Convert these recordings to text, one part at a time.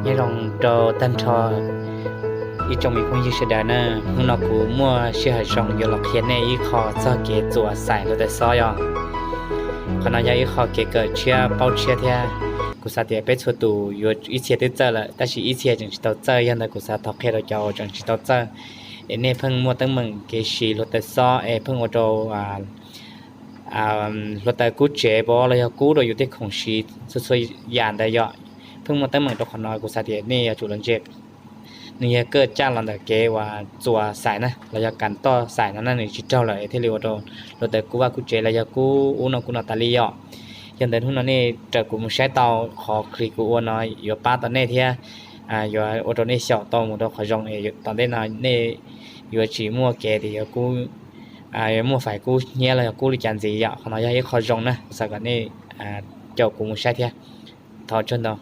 Nyob zoo rau tag nrho ib tsoom me phooj ywg sawv daws na, hnub no kuv muaj sij hawm zoo yuav los qhia nej ib qho txog kev txuas xais hluav taws xob yom. Qhov no yog ib qho kev kawm tshiab paub tshiab thiab kuv xav tias peb txhua tus yuav ib txhia twb txawj lawm tab sis ib txhia tseem tsis tau txawj, yog ntawd kuv xav thov qhia rau cov uas tseem tsis tau txawj es nej pheej muaj teeb meem kev siv hluav taws xob es pheej ua rau hluav taws kub tsev pov los yog kub rau yus tej khoom siv txhua txhua yam ntawd yom. Pheej muaj teeb meem rau qhov no kuv xav tias nej yuav tsum los ntse. Nws yog kawj caj los ntawm kev uas txuas xais na los yog kam toj xais no na, nws tsis raug lawm thiaj li ua rau hluav taws kub vaj kub tsev los yog kub ub no kub no tas li yom. Yog ntawd hnub no nej raws kuv mus saib tau qhov clip kuv ua no yuav pab tau nej thiab yuav ua rau nej xyaum tau mus rau qhov zoo es tom ntej no nej yuav tsis muaj kev tias yuav kub, yuav muaj fais kub hnyiab los yog kub li cas ntxiv yom. Qhov no yog ib qho zoo na, kuv xav kom nej caum kuv mus saib thiab. Thov tsaug ntau.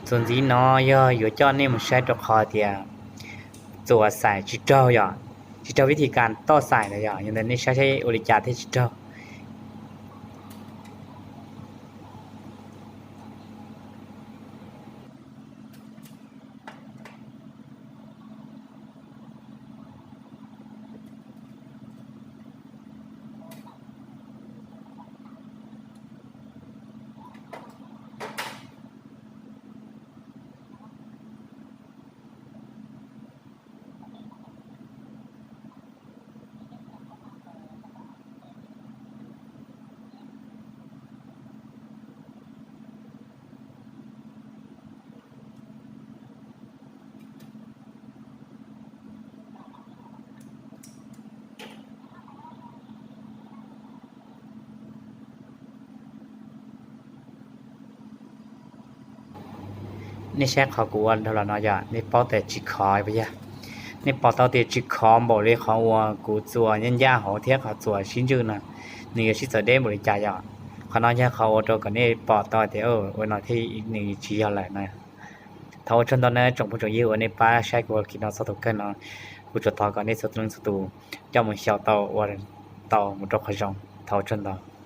Txuas ntxiv no yog yuav coj nej mus saib rau qhov tias txuas xaim tsis raug yom, tsis raug vib thi kas toj xaim na yom, yog ntawd nej saib saib ua li cas thiaj tsis raug. Nej saib qhov kuv ua dhau los no yog nej paub tias tsis khov puas yog? Nej pom tau tias tsis khov npaum li qhov uas kuv txuas ncaj ncaj hauv thiab qhov txuas sib ntswj no, nws yuav sib txawv deb npaum li cas yom. Qhov no yog qhov ua rau kom nej pom tau tias ua no thiab nws tsis yog lawm na. Thov ua tsaug ntau nawb tsoom phooj tsoom ywg uas nej pab saib kuv ua kis no txog thaum kawg no. Kuv tsuas thov kom nej txhua leej txhua tus coj mus xyaum tau ua tau mus rau qhov zoo. Thov ua tsaug ntau.